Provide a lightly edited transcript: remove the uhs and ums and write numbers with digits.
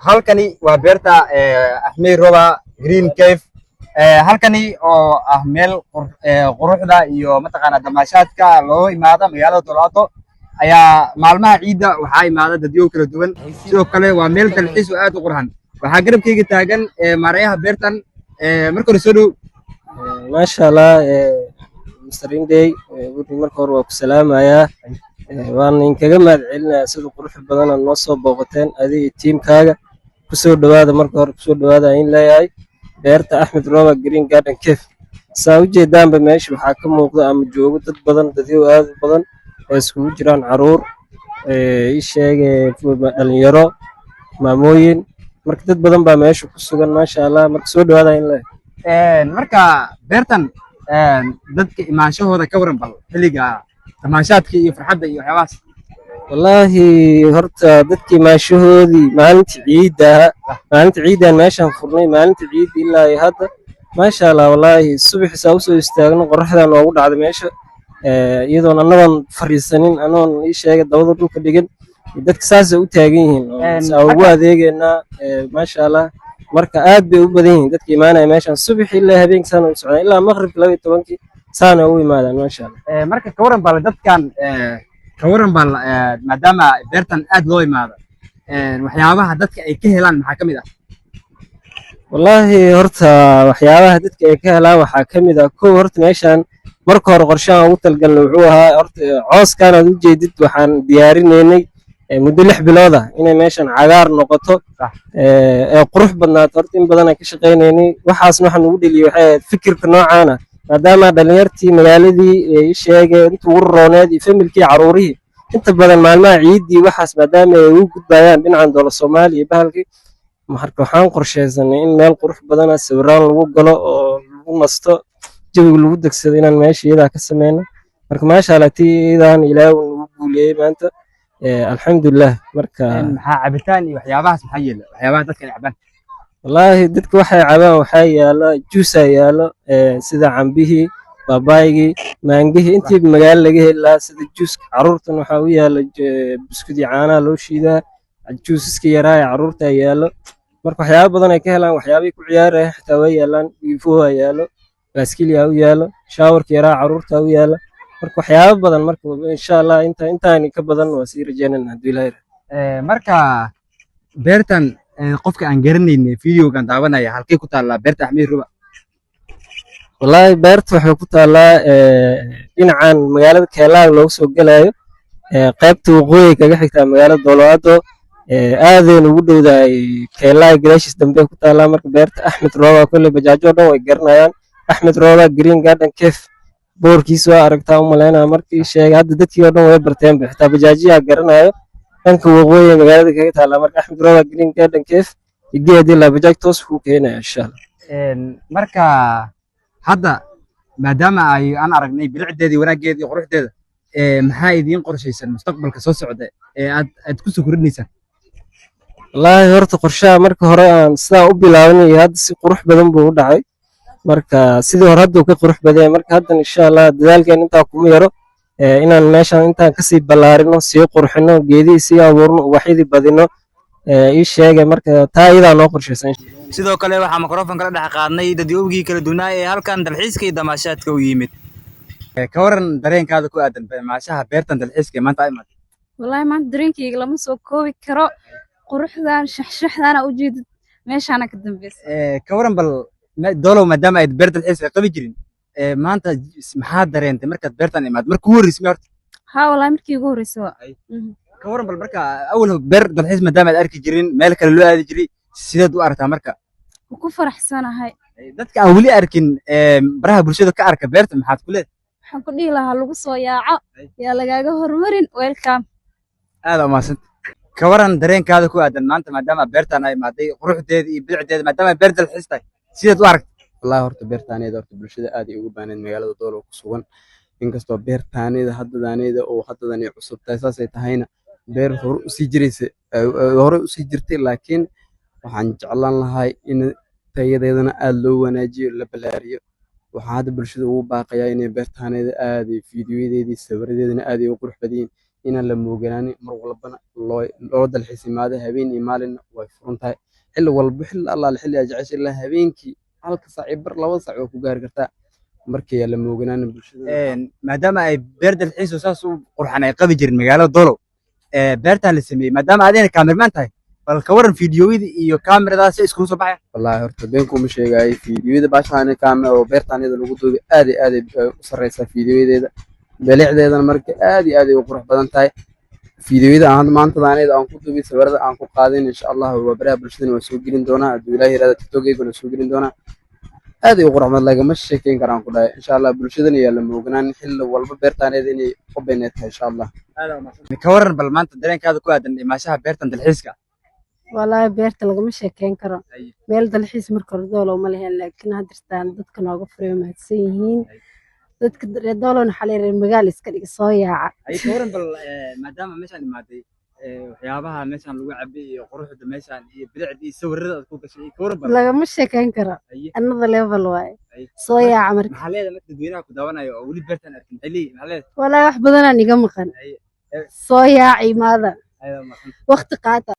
Halkani waa beerta Axmed Roba Green Cafe. Halkani oo ah meel quruxda iyo mataqaanaa damaashaadka loo imaado magaalada Dolaado ayaa maalmaha ciidda waxaa imaada dadyow kala duwan. Sidoo kale waa meel dalxiis oo aad u qurxan. Waxaa garabkayga taagan maareeyaha beertan. Marka hore soo dhow. Maasha Allah, Mr Indey, marka hore waa ku salaamayaa, waan idinkaga mahad celinayaa sida quruxda badan aad noo soo booqateen, adiga iyo tiimkaaga. Kusoo dhawaada, marka hore kusoo dhawaada in leeyahay beerta Axmed Roba Green Garden Cafe. Saa u jeedaanba, meesha waxaa ka muuqda ama joogo dad badan, dadyow aad u badan oo iskugu jiraan caruur, ii sheege, dhalinyaro, maamooyin. Marka dad badan baa meesha ku sugan, maasha Allah. Marka soo dhawaada in leeyahay. Marka beertan dadka imaanshahooda ka waran bal, xilliga tamaashaadka iyo farxadda iyo waxyaabahaas? Wallaahi horta dadkii imaashahoodii maalinta ciidda, maalinta ciiddaan meeshaan furnay, maalinta ciidda ilaa iyo hadda, maasha Allah. Wallaahi subaxi saa usoo istaagno, qoraxdaa noogu dhacday meesha, iyadoon annagoon fariisanin, anoon ii sheegay dabada dhulka dhigin, dadka saasay u taagan yihiin saa ugu adeegeynaa, maasha Allah. Marka aad bay u badan yihiin dadka imaanaya meeshaan subaxi ilaa habeenkii, saana u socdaan ilaa maqribka 12-kii, saana u imaadaan, maasha Allah. Marka ka waran bal dadkan, ka waran bal, maadaama beertan aad loo imaado, waxyaabaha dadka ay ka helaan maxaa ka mid ah? Wallaahi horta waxyaabaha dadka ay ka helaan waxaa ka mid ah, kow, horta meeshaan marka hore qorshahan ugu talgalnay wuxuu ahaa horta cooskan aad u jeedid waxaan diyaarinaynay muddo 6 bilood ah inay meeshan cagaar noqoto ee qurux badnaato. Horta in badan aan ka shaqaynaynay waxaasna. Waxaan ugu dheliyey waxay ahayd fikirka noocaan ah, maadaama dhalinyartii magaaladii ii sheegay inta ugu rooneed iyo familkii, caruurihii inta badan maalmaha ciiddii waxaas maadaama ay ugu gudbayaan dhinacan doola Soomaaliya iyo bahalkii. Marka waxaan qorshaysanay in meel qurux badana sawiraan lagu galo oo lagu nasto, jawiga lagu degsado, inaan meesha iyadaa ka sameyno. Marka maasha Allah, tii iyadan Ilaahay uu nagu guuleeyey maanta, alxamdulilah. Marka Maxaa cabitaan iyo waxyaabahaas maxaa yeela, waxyaabaha dadka ay cabaan? Wallaahi dadka waxay cabaan waxaa yaalo juusaa yaalo, sida cambihii, babaygii, maangihii, intii magaalo laga heli lahaa, sida juuska. Caruurtan waxaa u yaala buskudii, caanaha loo shiidaa, juusaska yaraa ee caruurta yaalo. Marka waxyaabo badan ay ka helaan, waxyaabihii ku ciyaaraya xitaa way yaalaan, wiifooha yaalo, baaskiilyaa u yaalo, showerka yaraa caruurta u yaalo. Marka waxyaabo badan. Marka insha Allah inta intaani ka badan waa sii rajeynayna hadduu Ilaahay rabo. Marka beertan, qofka aan garanaynin videogan daawanaya, halkay ku taallaa beerta Axmed Ruba? Wallaahi beerta waxay ku taallaa dhinacan magaalada Keelaha loogu soo gelayo, qaybta waqooyi kaga xigtaa magaalada Dooloado, aadayna ugu dhowdahay. Keelaha gadaashiis dambe ku taallaa. Marka beerta Axmed Rooba kolley bajaajo dhan way garanayaan, Axmed Rooba Green Garden Cafe boorkiisa waa aragtaa u malaynaya. Markii sheegay hadda dadkii oo dhan way barteenba, xitaa bajaajiyaa garanayo. Dhanka waqooyi ee magaalada kaga taallaa. Marka Axmed Rooba Green Garden Cafe igee haddii la bajaaj toos kuu keenaya, insha Allah. Marka hadda maadaama ay aan aragnay bilicdeeda iyo wanaaggeeda iyo quruxdeeda, maxaa idiin qorshaysan mustaqbalka soo socda ee aad ku soo kordhinaysaan? Wallaahi horta qorshaha marka hore aan sidaan u bilaabnay iyo hadda si qurux badan buu u dhacay. Marka sidii hore hadda uu ka qurux badan yahay. Marka haddan insha Allah dadaalkeen intaa kuma yaro, inaan meeshan intaan kasii ballaarino, sii qurxino, geedihii sii abuurno, ubaxyadii badino, ii sheega. Marka taa iyadaa noo qorshaysan. Sidoo kale waxaa microphone kala dhex qaadnay dadyoogii kala duwanaa ee halkan dalxiiska iyo damaashaadka u yimid. Ka waran dareenkaada ku aadan maashaha beertan dalxiiska ee maanta ay imaatay? Wallaahi maanta dareenkayga lama soo koobi karo. Quruxdan shaxshaxdaana ujeedid meeshaana ka dambeysa. Ka waran bal Doolow, maadaama ayd beer dalxiiska qabi jirin, maanta maxaa dareentay markaad beertan imaad markii ugu horreysay horta? Haa, wallaahi markii ugu horreysay waa. Ka waran bal marka awal beer dalxiis maadaama aad arki jirin, meel kale loo aadi jiray, sideed u aragtaa marka? Waan ku faraxsanahay. Dadka aan weli arkin, baraha bulshada ka arka beerta, maxaad ku leedahay? Waxaan ku dhihi lahaa lagu soo yaaco, yaa lagaaga hormarin, welcome. Aad umahadsan. Ka waran dareenkaada ku aadan maanta maadaama beertan ay imaaday, quruxdeeda iyo bilicdeeda, maadaama ay beer dalxiis tahay, sideed u aragtay? Wallahi horta beertaanida horta bulshada aad ay ugu baahneen magaalada Doolow ku sugan, inkastoo beertaanida haddadaanida oo haddadan ay cusub tahay, saasay tahayna beer hore usii jiraysa, hore usii jirtay, laakiin waxaan jeclaan lahay in tayadeedana aad loo wanaajiyo, la ballaariyo. Waxaan hadda bulshada ugu baaqayaa inay beertaanida aad ay fiidiyoyadeedii, sawiradeedana aad ay u qurux badan yihiin. Inaan la mooganaanin, mar walbana loo dalxiis imaado. Habeen iyo maalinna way furan tahay, xilli walba, xilli allaale xilli aad jeceshahay. Ilaa habeenkii halka saac iyo bar, 2 saac waa ku gaari kartaa. Markii la mooganaanin bulshada. Maadaama ay beer dalxiis oo saas u qurxan ay qabi jirin magaalada Dolow, beertan la sameeyey, maadaama adina cameraman tahay, bal ka waran fiidiyowyada iyo kaamiradaas si iskugu soo baxaya? Wallaahi horta been kuma sheegaayo, fiidiyoyada baashaan kaame oo beertaan iyada lagu duubay aad iyo aad ay u sareysaa fiidiyoyadeeda, bilicdeedana marka aad iyo aad ay u qurux badan tahay. Fiidiyoyada aan hadda maanta aniga aan ku duubay, sawirada aan ku qaadin, insha Allah waa baraha bulshadana waa soo gelin doonaa hadduu Ilaahay yiraahdo. TikTok-eygana waa soo gelin doonaa. Aad ay u qurux badan, lagama sheekeyn karaan ku dhahay. Insha Allah bulshadana yaa la mooganaan xilli walba beertaaneeda inay open ay tahay, insha Allah. Ka waran bal maanta dareenkaada ku aadan imaanshaha beertan dalxiiska? Wallaahi beerta lagama sheekeyn karo. Meel dalxiis marka hore Doolow ma lahayn, laakiin haddirtaan dadka nooga furay waa mahadsan yihiin. Dadka reer Doolowna waxaa la yidhi magaal iska dhig, soo yaaca. Ay, ka waran bal maadaama meeshaan imaaday, waxyaabaha meeshaan lagu cabay iyo quruxda meeshaan iyo bilicda iyo sawirada aad ku gashay, ka waran bal? Lagama sheekeyn karo. Another level waaye. Soo yaaca marka. Maxaa leedahay marka dadweynaha ku daawanayo oo weli beertan arkin? Maxay leeyihin? Maxaa leedahay? Wallaahi wax badanaan iga maqan. Soo yaaca, imaada. Ayada maqan. Waqti qaata.